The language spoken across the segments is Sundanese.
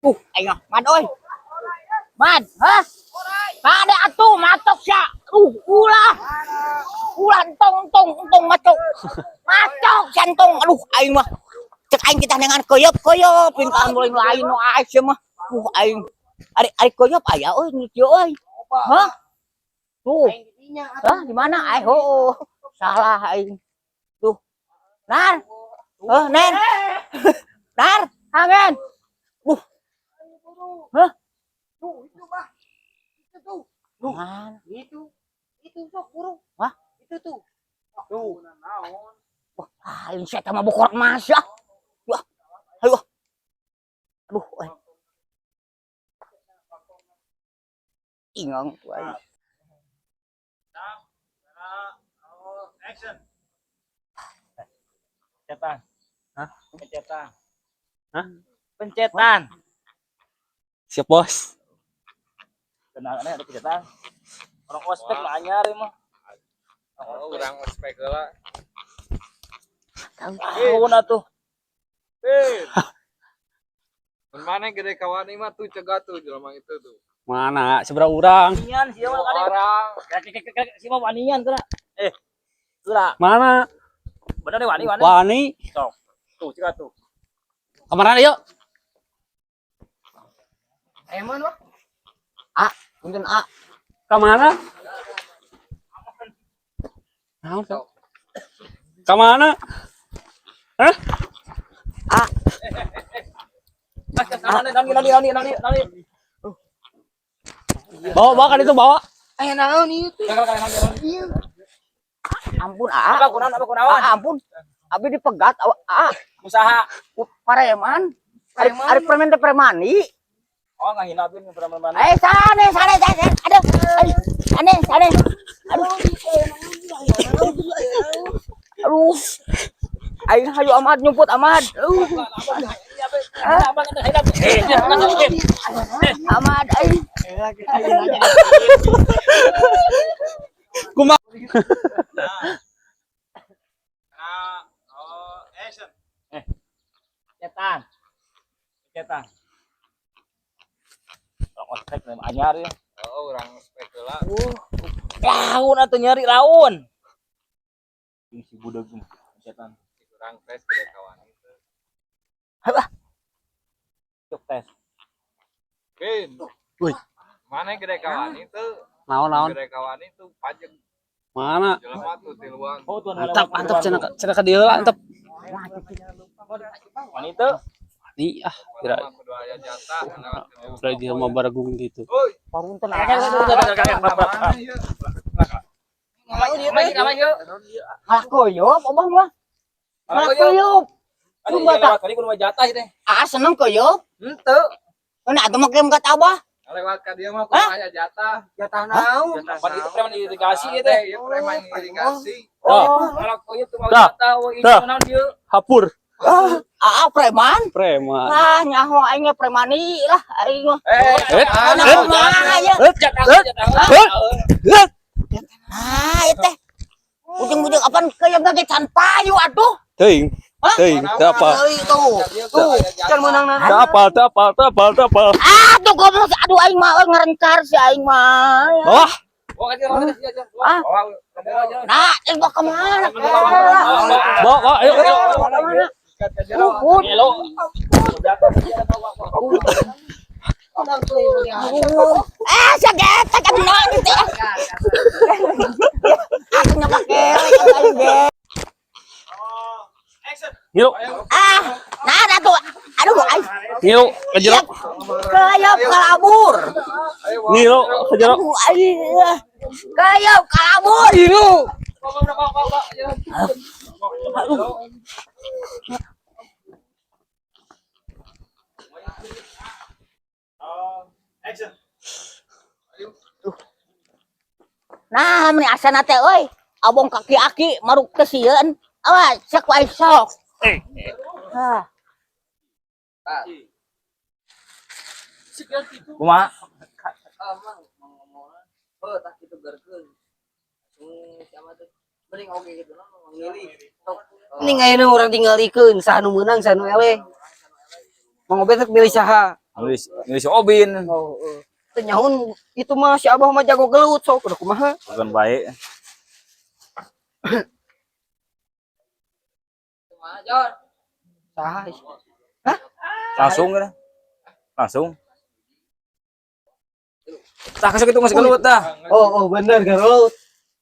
Aing mah, Mad euy. Mad, hah? Kade atuh matok sia. Ulah. Ulah, entong, entong, entong macok. Macok jantung. Aduh, aing mah. Cek aing kita dengan koyop koyop pin ka anu lain nu aing sia mah. Aing. Ari ari koyop aya euy nu kieu euy. Hah? Tuh. Hah, di mana? Ai ho. Salah aing. Tuh. Nar. Oh, Nen. Nar, angin. Hah? Tuh, itu, Bah. Itu tuh. Mana? Itu. Itu sok burung. Hah? Itu tuh. Tuh. Wah, aing sia mah bokor mas ya. Wah. Ayo. Aduh, eh. Ingang tuh aing. Action. Pencetan. Hah? Pencetan. Hah? Pencetan. Siap, Bos. Tenang ada pencetan. Orang ospek mah anyar ieu mah. Oh, urang ospek heula. Laun atuh. Pin. Mun maneh gede kawani mah tuh cegah tuh jelema itu tuh. Mana? Seberapa orang? Wanian sia mah kade. Orang Si mah wanian teh. Eh. Heula. Mana? Bener deh wani wani. Wani. Tuh cegah tuh. Kemana yuk? Emang, Bah. Ah, punten ah. Kemana? Naon, Kak? Kemana? Hah? Ah, Nani nani nani nani nani. Bawa, bawa kan itu bawa. Aya naon ieu teh? Ampun ah. Apa kunaon, apa kunaon? Ah, ampun. Abi dipegat ah, Usaha. Pareman. Ari Preman. ari preman teh premani. Oh, ngahina bin preman. Eh, sane sane sane. Aduh. Aduh. Sane sane. Aduh. Aduh. Aing hayu Ahmad nyumput Ahmad. Aduh. Ahmad aing. Kumaha? Oh, action. Pencetan. Pencetan. Orang ospek mah anyar ya. Oh, urang ospek heula. Laun atuh nyari laun. Ini si budak mah pencetan. Urang tes gede kawani teh. Cuk tes. Pin. Wih. Maneh gede kawani teh. Naon, naon? Gede kawani tuh pajak Mana? jelema tuh tiluan. Oh, tuan. Mantap, mantap cenah cenah ka dieu lah, mantap. Wanita. Nih ah, kira Mah kudu aya jatah lewat ka dieu. kira dia mah baragung gitu. Oi, Parunten ah. mana ieu? Malah koyop abang mah. Malah koyop. Cuma tak. Kali kudu jatah teh. Ah, seneng koyop. Henteu. Nah, atuh mah kem kat abah. Lewat ka dieu mah kudu aya jatah. Jatah naon? Pan itu preman irigasi ieu teh. Ieu preman irigasi. Oh, Kalau koyo tuh mau Dah. jatah we Dah. naon dieu. hapur. Ah, preman. Preman. Ah, nyaho aing ge premani lah aing mah. Eh, Eh, Ah, eh, kumaha ya? eh, Jatah eh, jatah. eh, eh. Ah, ieu teh. Ujung-ujung apaan koyop ge can payu atuh. Teuing. Teuing, teu apa? Euy tuh. Tuh, Can meunang naon? Teu apa, teu apa, teu apa, teu apa. Aduh goblok, aduh aing mah euy ngarencar si aing mah. Wah, Ah. Nah, eh bawa kemana? bawa, bawa, ayo. Bawa kemana? Uhud. Eh, si getek aduh naon ieu teh. Aku nyoba kelek aing ge. Ngilu, Ah, nah atuh. Aduh aing ngilu, ka jero. Keyop kalabur. Ngilu, ka jero. Aduh aing. Keyop kalabur. Ngilu. Aduh. Action. Nah, meni asana teh euy. Abong kaki-aki maruk teh sieun. Awas, cek wae sok. Ah. Kumaha? Ah, mang ngomongna. Heuh, tah kitu gerkeun. Siapa teh? Mending oge gitu nah, milih. Sok. Ini ayeuna urang tingalikeun saha nu meunang saha nu eleh. Mang Obet rek milih saha? Nulis nulis si Obin. Oh, oh. Teu nyaho itu mah si Abah mah jago gelut, sok udah kumaha. Bukan baik. Saha? Langsung kan? Langsung. Tah kasih itu masih gelut tah. Oh, oh bener gelut.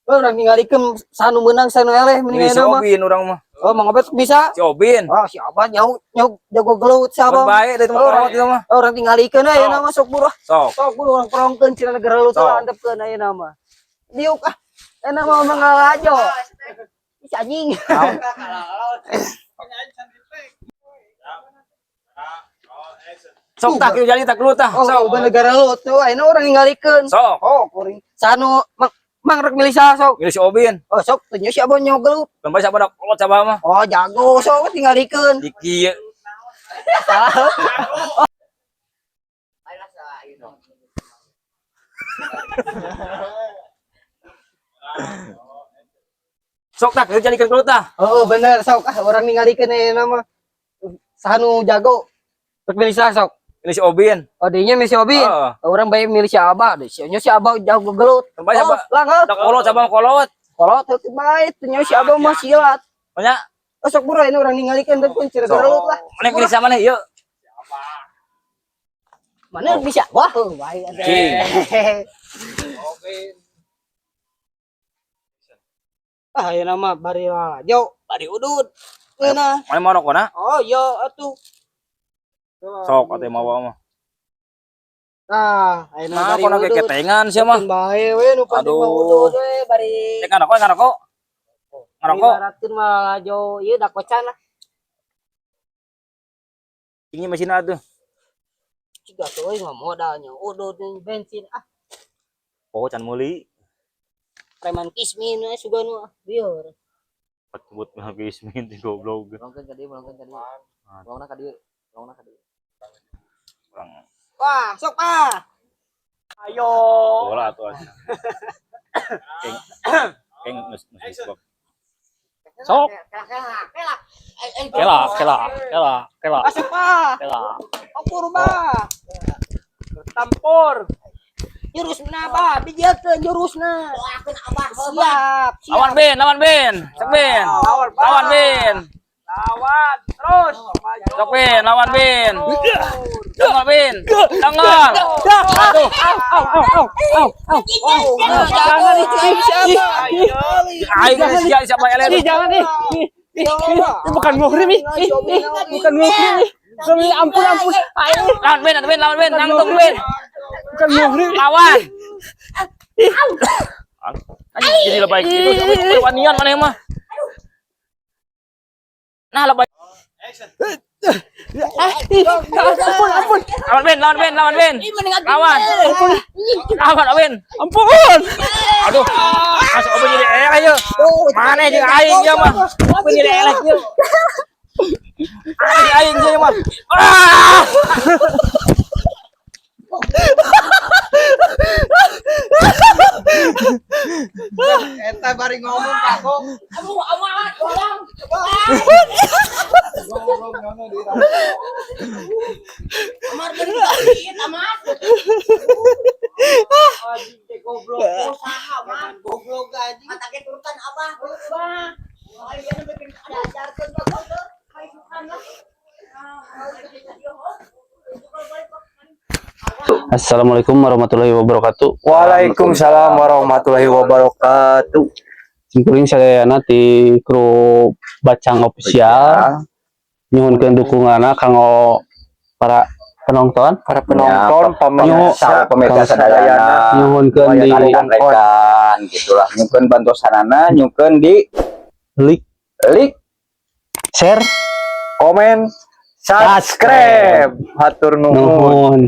Oh, urang ningalikeun sanu menang sanu eleh mending Nulis si ayeuna mah. Obin urang mah. Oh, Mang Obet bisa. Si Obin. Oh, si Abah nyaho nyaho jago gelut si Bukan Abah. baik dari tempat kolot itu mah. Oh, urang tingalikeun ayeuna mah, sok buru. Sok. Sok buru urang perongkeun cenah gelut Sok. lah antepkeun ayeuna mah. Diuk ah. Enak mah mangalajo. Ih, anjing. Sok tah kieu jadi tak gelut tah. Oh, Sok. bener gelut tuh ayeuna urang ningalikeun. Sok. Oh, kuring. Sanu mang mang rek milih saha sok? Milih si Obin. Oh, sok teu nya si Abah nyaho gelut. Bukan baik siapa dak kolot siapa mah. Oh, jago sok tingalikeun. Di kieu. Salah. Sok tah kieu jadi gelut tah. Oh, bener sok ah urang ningalikeun ayeuna mah. Sanu jago. Rek milih saha sok? Milih si Obin. Oh, dinya milih si Obin. Heeh. Orang bae milih si Abah deh. Si nya si Abah jago gelut. Bukan baik Oh, siapa lang heuh. dak kolot siapa mah kolot. Kolot heuh bae teu nya si Abah mah silat. Banyak. Oh, sok buru ayeuna urang ningalikeun teh kun Sok. gelut lah. Mana milih sama nih? Yuk. Mana bisa? Wah, heuh bae atuh. Cing. Ah, ayeuna mah bari lalajo, bari udud. Ngeunah. Mana mau rokona? Oh, iya atuh. Sok atuh mawa mah. Nah, ayeuna Nah, bari kona udud. keketengan sia mah. Keun bae we nu penting mah Aduh. udud we bari. Eh ngarokok ngarokok. Ngarokok. Ibaratkeun mah lalajo ieu da kocan lah. Tinggi mesin atuh. Ciga tuh euy mah modalnya udud jeung bensin ah. Oh, can meuli. Preman kismin we sugan mah bieur. Patut mah kismin ti goblok. Melongkeun ka dieu, melongkeun ka dieu. Melongna ka dieu, melongna ka dieu. Urang Wah, sok ah. Ayo. bola atuh. Keng keng geus geus disebab. Sok. Kelak, kelak. Kela, kela, kela, kela, Masuk ah. kela. Okur bah. Tampur. Jurusna bah, bijiekeun jurusna. Doakeun Abah. Siap, siap. Lawan Ben, lawan Ben. Sok Ben. Lawan, Lawan Ben. Lawan terus. Sok Ben, lawan Ben. Tanggal Ben. Tanggal. Aduh. Au, au, au, au, au. Jangan itu siapa? Aing geus sia siapa eleh. Ih, jangan ih. Ih, ih, ih, ini bukan muhrim ih. Ih, ih, bukan muhrim ih. Demi ampun, ampun. Ayo, Lawan Ben, atuh Ben, lawan Ben, nangtung Ben. bukan muhrim. Lawan. Anjing jadi lebay gitu sampai wanian mana mah. Nah, lebay. Ah, ih, ampun, ampun, Lawan Ben, lawan Ben, lawan Ben. Ih, mending Lawan. Lawan Ben. ampun. Aduh. Masuk Obin jadi eleh ayo. Mana jeung aing ieu mah. Obin jadi eleh ieu. Mana jeung aing ieu mah. Ah! Eta bari ngomong kagok. Aduh, amat, orang. Goblok nyono di Amar bener, amat. Anjing teh goblok. Usaha, man. Goblok anjing. Mata ge turutan Abah. Bah. Wah, iya nu bikin diajarkeun bagus tuh. Kaisukan lah. Assalamualaikum warahmatullahi wabarakatuh. Waalaikumsalam warahmatullahi wabarakatuh. Simkuring sadayana ti kru Bacang Official nyuhunkeun dukunganna kanggo para penonton, Para penonton, Ya, pemirsa, pemirsa sadayana, nyuhunkeun di rekan-rekan gitulah, nyuhunkeun bantosanana, nyuhunkeun di like, like, share, komen, subscribe. Hatur nuhun. nuhun.